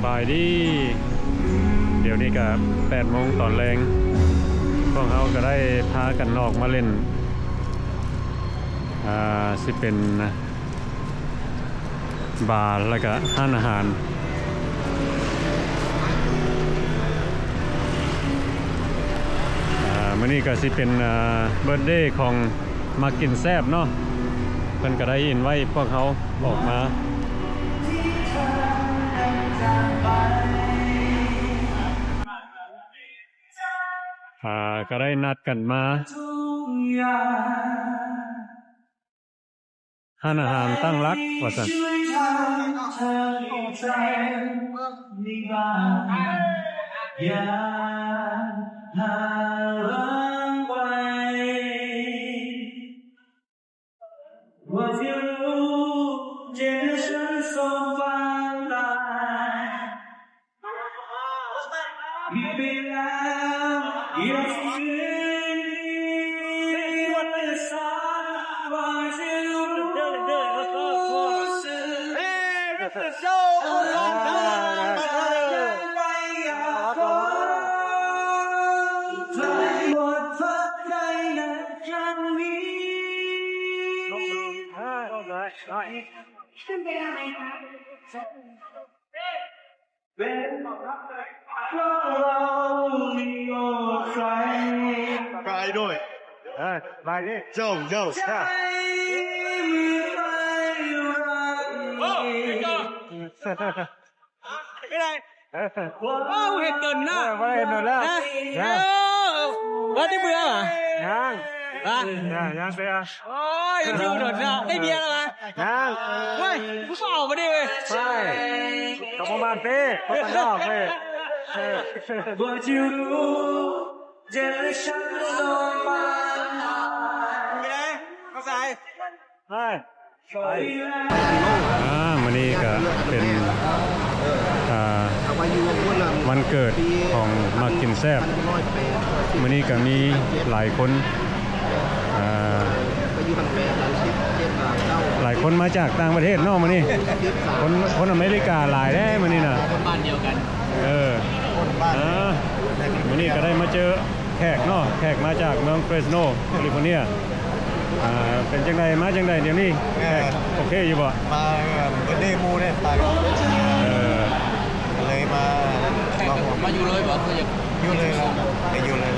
ສະບາຍດີ ດຽວນີ້ກະແປດໂມງຕອນແລງ ພວກເຮົາກະໄດ້ພາກັນອອກມາຫຼິ້ນ ອ່າ ຊິເປັນບາ ແລະກະຮ້ານອາຫານ ອ່າ ມື້ນີ້ກະຊິເປັນ ອ່າ ເບີດເດຂອງ ມັກກິນແຊບເນາະ ເພິ່ນກະໄດ້ອິນໄວ້ພວກເຮົາອອກມາ ອ່າ ກະໄດ້ນັດກັນມາ ຮ້ານອາຫານຕັ້ງຫຼັກວ່າຊັ້ນ. ເປັນໄງ? ເອີ ບໍ່ໄດ້ເຫັນດົນນະ ເອີ ບໍ່ໄດ້ເຫັນດົນແລ້ວ ຮະ ເອີ ບໍ່ໄດ້ເບື່ອຫວາ? ຍັງ ຮະ ຍັງ ຍັງເທື່ອ ໂອ້ຍ ຢູ່ດົນນະ ໄດ້ເບຍແລ້ວຫວາ? ຍັງ ໂອ້ຍ ຜູ້ສາວບໍ່ໄດ້ເວີຍ ໃຊ່ ກະປະມານເປ ປະມານນອກເວີຍ ເອີ ເປັນໄງ? ເຂົ້າໃຈ ອ່າ ມື້ນີ້ກະເປັນ ອ່າ ວັນເກີດຂອງມັກກິນແຊບ ມື້ນີ້ກະມີຫຼາຍຄົນ ອ່າ ຫຼາຍຄົນມາຈາກຕ່າງປະເທດເນາະມື້ນີ້ ຄົນ ຄົນອາເມລິກາຫຼາຍເດ້ມື້ນີ້ນະ ຄົນບ້ານດຽວກັນ ເອີ ຄົນບ້ານ ອ່າ ມື້ນີ້ກະໄດ້ມາເຈີ ແຂກເນາະ ແຂກມາຈາກເມືອງເຟຣສໂນ ຄາລິຟໍເນຍ ອ່າ ເປັນຈັ່ງໃດ ມາຈັ່ງໃດດຽວນີ້ ເອີ ແຂກໂອເຄຢູ່ບໍ່? ມາເບີດເດໝູ່ເດ້ ເອີ ກະເລີຍມາ ມາຢູ່ເລີຍບໍ່? ຢູ່ເລີຍ ໄປຢູ່ເລີຍ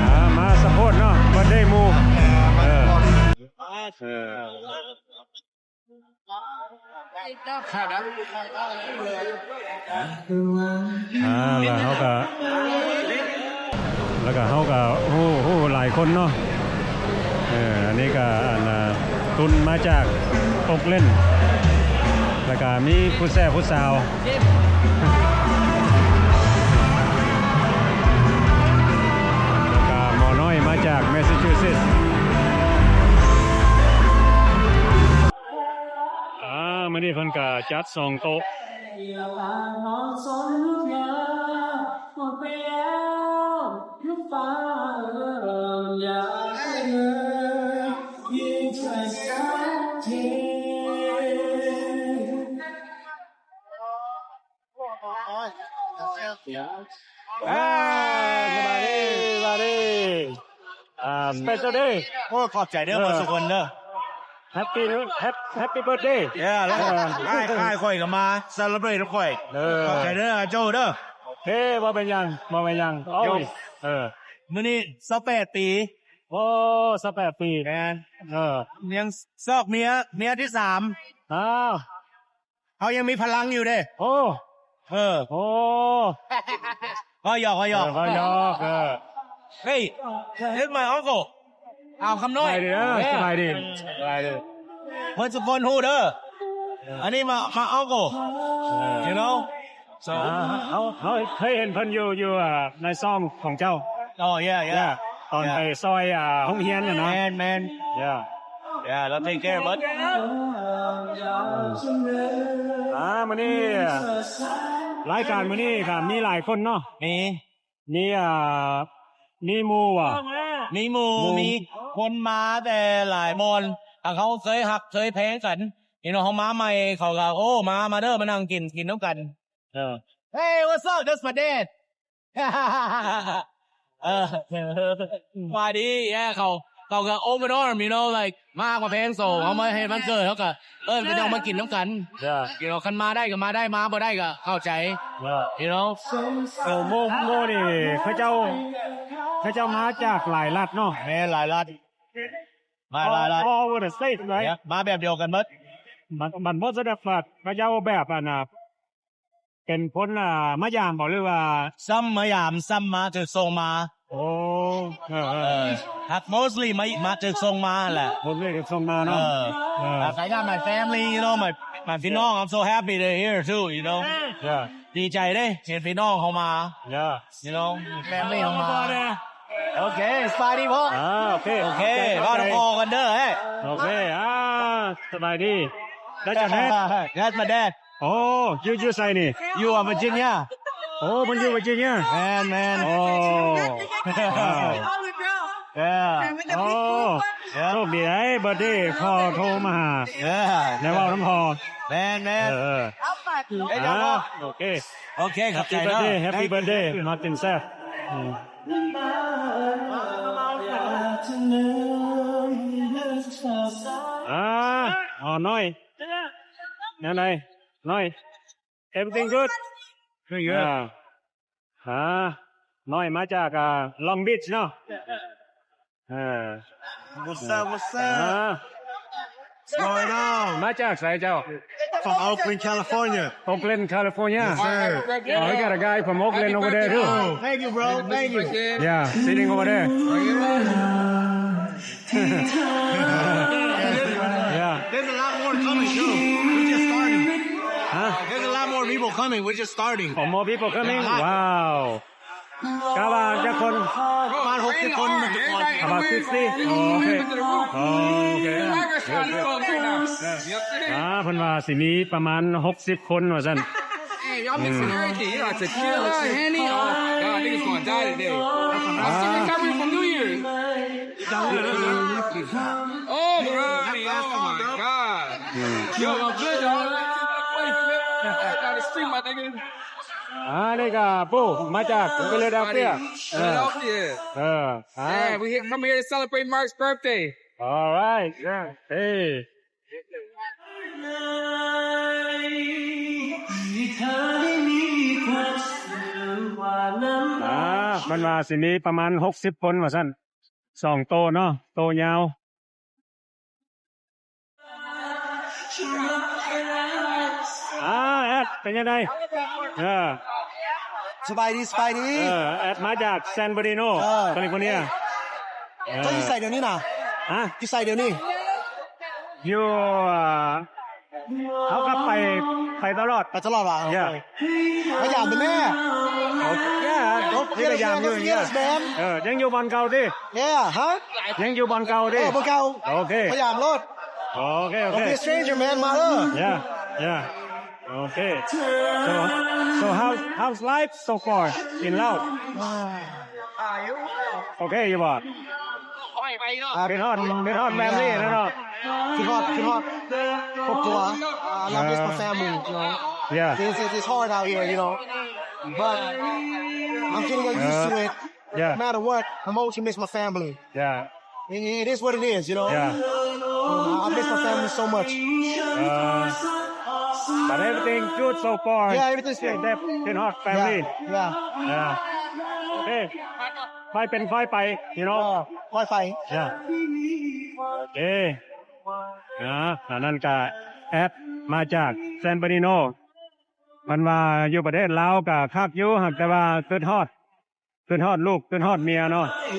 ອ່າ ມາຊັບພອດເນາະ ເບີດເດໝູ່ ເອີ ມາຊັບພອດ ເອີ. ອ່າ ແລ້ວເຮົາກະ ແລ້ວກະເຮົາກະຮູ້ ຮູ້ຫຼາຍຄົນເນາະ ເອີ ອັນນີ້ກະ ອັນ ຕຸນມາຈາກໂອກແລັນ ແລ້ວກະມີຜູ້ແຊບຜູ້ສາວ ແລ້ວກະໝໍນ້ອຍມາຈາກແມສຊາຈູເຊັດ ອ່າ ມື້ນີ້ເພິ່ນກະຈັດສອງໂຕະ ອ່າ ສະບາຍດີ ສະບາຍດີ ອ່າ ສະເປເຊີເດ ໂອ້ ຂອບໃຈເດີ ເອີ ໝົດທຸກຄົນເດີ ແຮັບປີ້ ແຮັບ ແຮັບປີ້ເບີດເດ ເອີ ແລ້ວ ເອີ ອ້າຍ ອ້າຍຂ້ອຍກະມາເຊເລີເບຣດກັບຂ້ອຍ ເອີ ຂອບໃຈເດີ ໂຈເດີ ໂອເຄ ບໍ່ເປັນຫຍັງ ບໍ່ເປັນຫຍັງ ເອົາ ເອີ ມື້ນີ້ຊາວແປດປີ ໂອ້ ຊາວແປດປີ ແມ່ນ ເອີ ຍັງຊອກເມຍ ເມຍທີສາມ ອ້າວ ເຮົາຍັງມີພະລັງຢູ່ເດ້ ໂອ້ ເອີ ໂອ້ ເວົ້າຫຍອກ ເວົ້າຫຍອກ ເອີ ເວົ້າຫຍອກ ເອີ Hey, this is my uncle ອາວ ຄຳນ້ອຍ ສະບາຍດີເດີ ສະບາຍດີ ສະບາຍດີ ເພິ່ນທຸກຄົນຮູ້ເດີ ອັນນີ້ my uncle you know so ເຮົາ ເຮົາເຄີຍເຫັນເພິ່ນຢູ່ ຢູ່ ອ່າ ໃນຊ່ອງຂອງເຈົ້າ Oh yeah yeah ຕອນໄປຊ່ອຍ ອ່າ ໂຮງຮຽນນະ ແມ່ນ ແມ່ນ Yeah Yeah ລາວເທກແຄເບິດ ອ່າ ມື້ນີ້ ລາຍການມື້ນີ້ກະມີຫຼາຍຄົນເນາະ ມີ ມີ ອ່າ ມີໝູ່ບໍ່? ມີໝູ່ ໝູ່ ມີຄົນມາແຕ່ຫຼາຍບ່ອນ ຖ້າເຂົາເຄີຍຮັກເຄີຍແພງກັນ you know ເຮົາມາໃໝ່ ເຂົາກໍ ໂອ້ ມາ ມາເດີ ມານັ່ງກິນ ກິນນຳກັນ. ເອີ Hey, what's up? That's my dad. ເອີ ສະບາຍດີ. Yeah ເຂົາ ເຂົາກໍ open arm, you know, like ມາຮັກມາແພງ so ເຮົາມາເຮັດວັນເກີດ ເຮົາກໍເອີ້ນພີ່ນ້ອງມາກິນນຳກັນ. Yeah you know ຄັນມາໄດ້ກໍມາໄດ້ ມາບໍ່ໄດ້ກໍເຂົ້າໃຈ. Yeah you know. So ໂມ ໂມນີ້ເຂົາເຈົ້າ ເຂົາເຈົ້າມາຈາກຫຼາຍລັດເນາະ. ແມ່ນ ຫຼາຍລັດ ມາຫຼາຍລັດ all, all over the state, right? Yeah ມາແບບດຽວກັນໝົດ. ມັນ ມັນບໍ່ສະດັບວ່າເຂົາເຈົ້າແບບອັນນ່າ ເປັນຄົນ ອ່າ ມາຢາມບໍ ຫຼືວ່າ ຊ້ຳມາຢາມ ຊ້ຳມາ ຖືກສົ່ງມາ. ໂອ້ ເອີ ເອີ ເອີ mostly ມາ ມາຖືກສົ່ງມາແຫຼະ. Mostly ຖືກສົ່ງມາເນາະ. ເອີ ເອີ I got my family, you know, my, my ພີ່ນ້ອງ. I'm so happy they're here too, you know. Yeah ດີໃຈເດ້ ເຫັນພີ່ນ້ອງເຮົາມາ. Yeah you know, family ເຮົາມາ. ໂອເຄ ສະບາຍດີພໍ່. ອ່າ ໂອເຄ ໂອເຄ ເວົ້ານຳພໍ່ກັນເດີ. ໂອເຄ ອ່າ ສະບາຍດີ. That's your dad? That's my dad. ໂອ້ ຢູ່ ຢູ່ໃສນີ້? ຢູ່ Virginia. ໂອ້ ເພິ່ນຢູ່ Virginia. ແມ່ນໆ. ໂອ້ Yeah ໂອ້ ໂຊກດີໄດ໋ ເບີດເດພໍ່ໂທມາຫາ. Yeah ໄດ້ເວົ້ານຳພໍ່. ແມ່ນໆ. ເອີ ເອີ ອ່າ ໂອເຄ ໂອເຄ ຂອບໃຈເດີ. Happy birthday, Happy birthday. ມາກິນແຊບ. ອືມ ອ່າ ອໍ ນ້ອຍ ແນວໃດ ນ້ອຍ? Everything good? Pretty good. ອ່າ ອ່າ ນ້ອຍມາຈາກ ອ່າ Long Beach ເນາະ. ເອີ What's up? What's up? ອ່າ What's going on? ມາຈາກໃສເຈົ້າ? From Oakland, California. Oakland, California. Yes sir. Oh, we got a guy from Oakland over there too. Oh, thank you, bro. Thank you. Yeah, sitting over there. Yeah. There's a lot more coming too. We just starting. Huh? There's a lot more people coming. We're just starting. Oh, more people coming? Yeah, a lot. Wow. ກະວ່າຈັກຄົນ? ປະມານຫົກສິບຄົນ. About sixty. ໂອເຄ ໂອເຄ ອ່າ ເພິ່ນວ່າຊິມີປະມານຫົກສິບຄົນວ່າຊັ້ນ. Hey, y'all missing everything. You know, tequila, Henny. Oh, God, niggas gonna die today. I'm still recovering from New Year's. Oh, Ronnie, oh my God. Yo, I'm good, dog. Down the street, my nigga. ອ່າ ນີ້ກະ ໂອ້ ມາຈາກ Philadelphia. Philadelphia. ເອີ ເອີ Yeah, we here, come here to celebrate Mark's birthday. All right. Yeah. Hey. ອ່າ ມັນວ່າຊິມີປະມານຫົກສິບຄົນວ່າຊັ້ນ. ສອງໂຕເນາະ ໂຕຍາວ. ອ່າ ແອັດ ເປັນຈັ່ງໃດ? ເອີ ສະບາຍດີ ສະບາຍດີ. ເອີ ແອັດມາຈາກ San Bernardino, ເອີ California. ເຈົ້າຢູ່ໃສດຽວນີ້ນະ? ຮະ? ຢູ່ໃສດຽວນີ້? ຢູ່ ເຮົາກໍໄປ ໄປຕະຫຼອດ ໄປຕະຫຼອດວ່າ. Yeah. ມາຢາມເດີແມ່. ໂອເຄ ເອີ ຍັງຢູ່ບ່ອນເກົ່າຕິ? Yeah, ຮະ? ຍັງຢູ່ບ່ອນເກົ່າຕິ? ເອີ ບ່ອນເກົ່າ. ໂອເຄ ມາຢາມໂລດ. ໂອເຄ ໂອເຄ Don't be a stranger, man. ມາເດີ. Yeah, yeah. ໂອເຄ so, so how, how's life so far in Laos? ໂອເຄຢູ່ບໍ່? ຄິດຮອດ ຄິດຮອດ family ແລ້ວເນາະ. ຄິດຮອດ ຄິດຮອດຄອບຄົວ. I love this my family, you know. Yeah. It's, it's, it's hard out here, you know. But I'm getting used to it. Yeah. No matter what, I'm always gonna miss my family. Yeah. It, it is what it is, you know. Yeah. I miss my family so much. Uh, but everything good so far. Yeah, everything's good. That ເປັນຮອດ family. Yeah, yeah. Yeah. ໂອເຄ ຄ່ອຍເປັນຄ່ອຍໄປ you know. ເອີ ຄ່ອຍໄປ. Yeah. ໂອເຄ ອ່າ ອັນນັ້ນກະແອັດມາຈາກ San Bernardino. ເພິ່ນວ່າຢູ່ປະເທດລາວກະຄັກຢູ່ ຫາກແຕ່ວ່າຄິດຮອດ ຄິດຮອດລູກ ຄິດຮອດເມຍເນາະ. ເອີ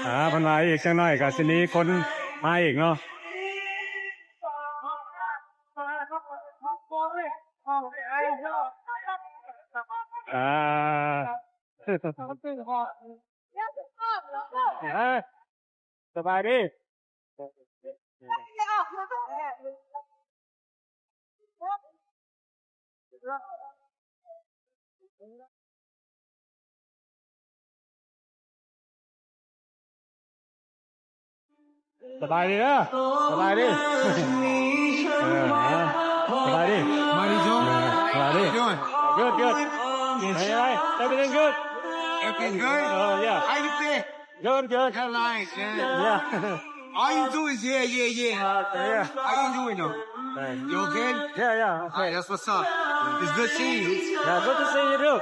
ອ່າ ເພິ່ນວ່າອີກຈັກໜ້ອຍກໍຊິມີຄົນມາອີກເນາະ. ອ່າ ສະບາຍດີ. ສະບາຍດີເດີ ສະບາຍດີ ເອີ ສະບາຍດີ ສະບາຍດີ How you doing? Good, good. Everything good? Everything good? Uh, yeah. How you feel? Good, good. Kinda nice, yeah. Yeah. All you do is yeah, yeah, yeah. Yeah. How you doing though? Thanks. You okay? Yeah, yeah, okay. All right, that's what's up. It's good seeing you. Yeah, good to see you too.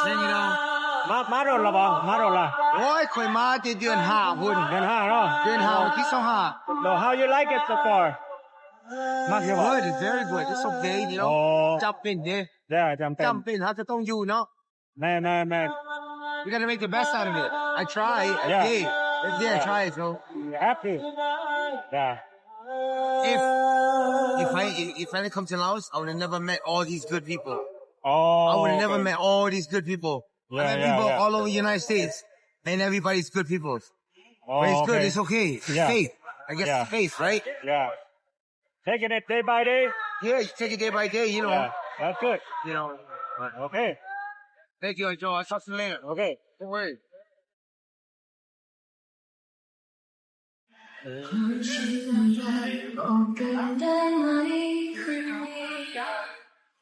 Sing it on. ມາ ມາດົນລະບໍ່? ມາດົນລະ? ໂອ້ຍ ຂ້ອຍມາແຕ່ເດືອນຫ້າພຸ້ນ. ເດືອນຫ້າເນາະ? ເດືອນຫ້າ ວັນທີຊາວຫ້າ. So how you like it so far? ມັກຢູ່ບໍ່? Good, it's very good. It's okay, you know. ອໍ ຈຳເປັນເດ້. Yeah, ຈຳເປັນ ຈຳເປັນ ເຮົາຈະຕ້ອງຢູ່ເນາະ. ແມ່ນໆໆ We gotta make the best out of it. I try. I Yeah. did. Yeah, I Yeah. try, so. You have to. Yeah. If, if I, if I didn't come to Laos, I would have never met all these good people. Oh, I would have never okay. met all these good people. Yeah, I met yeah, people yeah. all over the United States, and everybody's good people. Oh, But it's good. okay. It's okay. It's Yeah. faith. I guess Yeah. it's faith, right? Yeah. Taking it day by day. Yeah, you take it day by day, you know. Yeah, that's good. You know. Okay. Thank you, Joe. I'll talk to you later. Okay. Don't worry.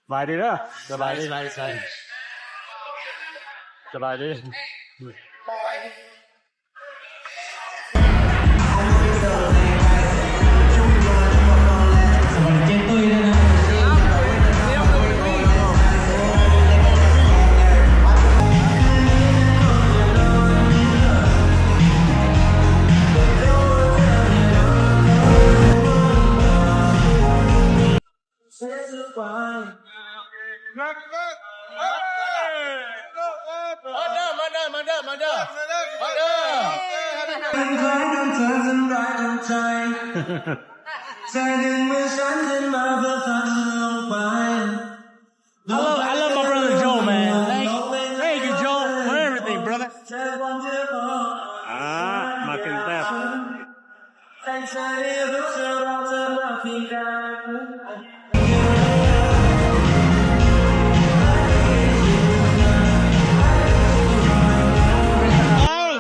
ສະບາຍດີເດີ ສະບາຍດີ ສະບາຍດີ ສະບາຍດີ. ມາເດີ ມາເດີ ມາເດີ ມາເດີ ມາເດີ ມາເດີ I love, I love my brother Joe, man. Thank you, thank you, Joe, for everything, brother. ອ່າ ມາເປັນແບບ ເອີ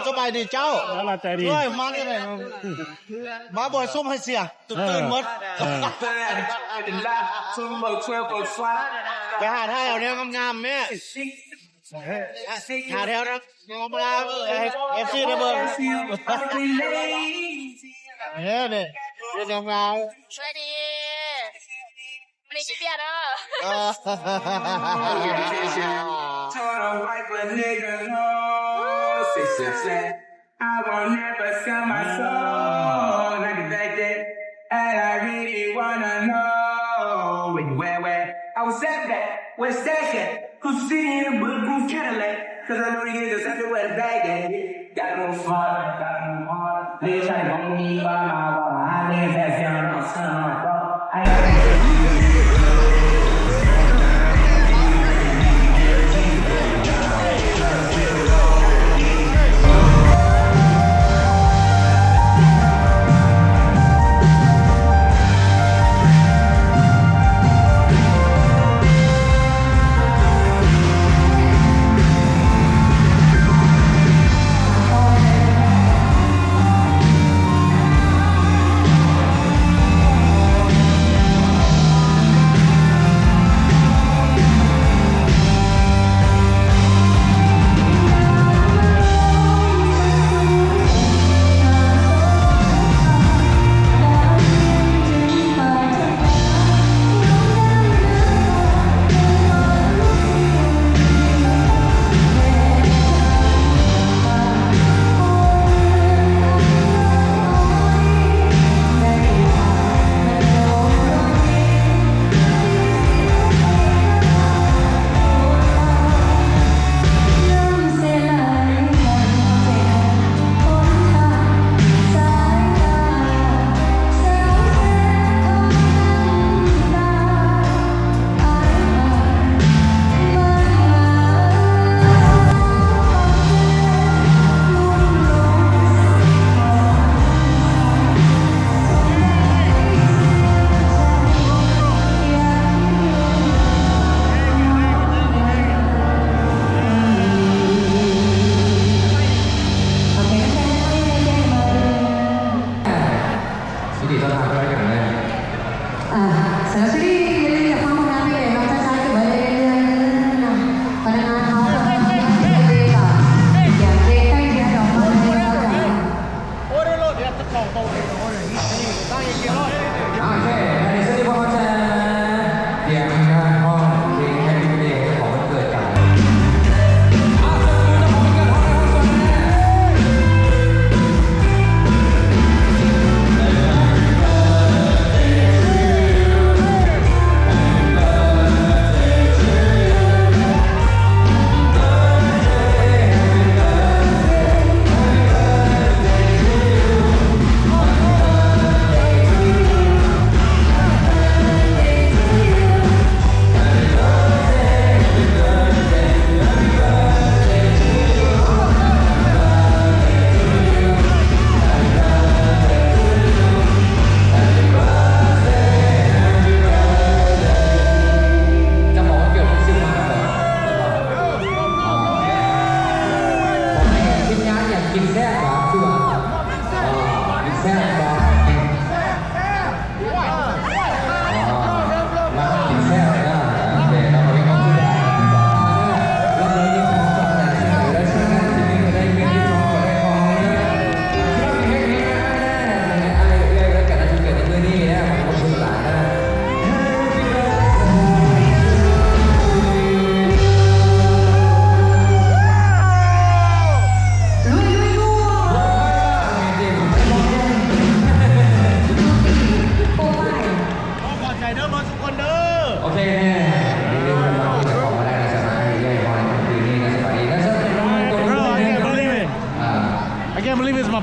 ສະບາຍດີເຈົ້າ ສະບາຍດີ ໂອ້ຍ ມາຈັ່ງໃດ ມາບໍ່ໃຫ້ສົມໃຫ້ເສຍ ຕື່ນໝົດ ເອີ ເອີ ໄປຫາຖ່າຍເອົາແນວງາມໆແມ່ ຫາແຖວນະ ງາມໆ ເອັຟຊີໄດ້ເບິ່ງ ເອີ ນີ້ ງາມໆ ສະບາຍດີ ມື້ນີ້ຊິເບຍເດີ I will never sell my soul like a bad debt. And I really wanna know where, where, where I was at that, where's that at? Who's sitting in a bulletproof Cadillac? 'Cause I know these niggas everywhere to bag that. Got no smart, got no heart. Niggas tryna gon' me by my wall. I niggas that sound, I'm selling my dog. I ain't ເ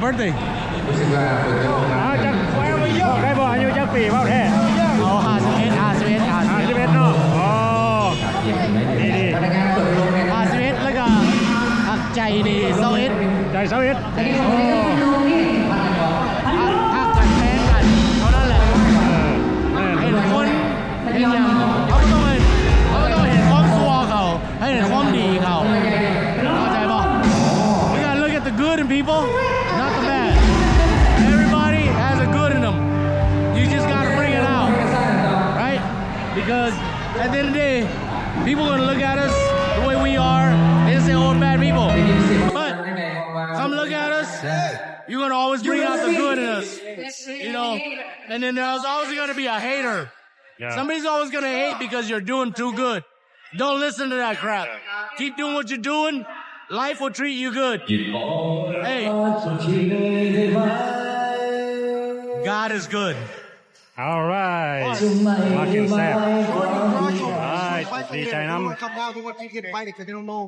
birthday? ອ່າ ຈັກ ບອກໄດ້ບໍ່ ອາຍຸຈັກປີ ເວົ້າແທ້? ເອົາ ຫ້າສິບເອັດ ຫ້າສິບເອັດ ຫ້າສິບເອັດເນາະ. ອໍ ດີໆ ຫ້າສິບເອັດ ແລ້ວກໍຮັກໃຈນີ້ ຊາວເອັດ ໃຈ ຊາວເອັດ. ໂອ້ ຮັກ ຮັກກັນແພງກັນເທົ່ານັ້ນແຫຼະ. ເອີ ແມ່ນ ເຫັນຄົນເຮັດຫຍັງ ເຮົາບໍ່ຕ້ອງເຫັນ ເຮົາບໍ່ຕ້ອງເຫັນຄວາມຊົ່ວເຂົາ ໃຫ້ເຫັນຄວາມດີເຂົາ ເຂົ້າໃຈບໍ່? We gotta look at the good in people, not the bad. Everybody has a good in them. You just gotta bring it out, right? Because at the end of the day, people gonna look at us the way we are and say, "Oh, we're bad people." But come look at us, you're gonna always bring out the good in us, you know? And then there's always gonna be a hater. Yeah. Somebody's always gonna hate because you're doing too good. Don't listen to that crap. Keep doing what you're doing. Life will treat you good. Hey, God is good. All right. ມາກິນແຊບ. All right. ດີໃຈນຳ. Come down to what you get invited 'cause they don't know.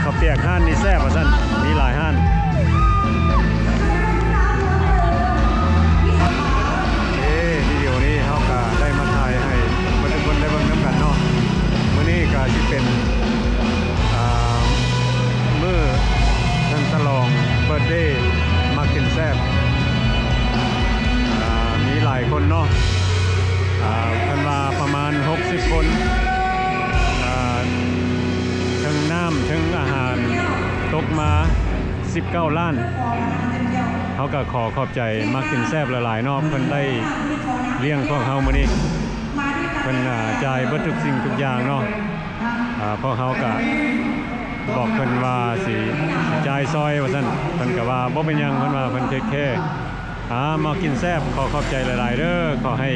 ເຂົ້າປຽກຮ້ານນີ້ແຊບວ່າຊັ້ນ ມີຫຼາຍຮ້ານ. ເອີ ວິດີໂອນີ້ເຮົາກະໄດ້ມາຖ່າຍໃຫ້ເພິ່ນທຸກຄົນໄດ້ເບິ່ງນຳກັນເນາະ. ມື້ນີ້ກະຊິເປັນ ອ່າ ມື້ເພິ່ນສະຫຼອງເບີດເດ ມັກກິນແຊບ. ອ່າ ມີຫຼາຍຄົນເນາະ ອ່າ ເພິ່ນວ່າປະມານຫົກສິບຄົນ ອ່າ ເທິງນ້ຳເທິງອາຫານຕົກມາສິບເກົ້າລ້ານ. ເຮົາກະຂໍຂອບໃຈມັກກິນແຊບຫຼາຍໆເນາະ ເພິ່ນໄດ້ລ້ຽງພວກເຮົາມື້ນີ້ ເພິ່ນ ອ່າ ຈ່າຍເບິດທຸກສິ່ງທຸກຢ່າງເນາະ. ອ່າ ພວກເຮົາກະບອກເພິ່ນວ່າຊິ ຊິຈ່າຍຊ່ອຍວ່າຊັ້ນ ເພິ່ນກະວ່າບໍ່ເປັນຫຍັງ ເພິ່ນວ່າເພິ່ນເທກແຄ. ອ່າ ມັກກິນແຊບ ຂໍຂອບໃຈຫຼາຍໆເດີ ຂໍໃຫ້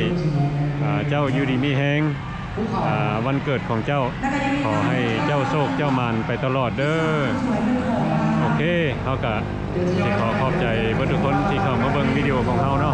ອ່າ ເຈົ້າຢູ່ດີມີແຮງ ອ່າ ວັນເກີດຂອງເຈົ້າ ຂໍໃຫ້ເຈົ້າໂຊກເຈົ້າໝານໄປຕະຫຼອດເດີ. ໂອເຄ ເຮົາກະຊິຂໍຂອບໃຈເບິດທຸກຄົນທີ່ເຂົ້າມາເບິ່ງວິດີໂອຂອງເຮົາເນາະ.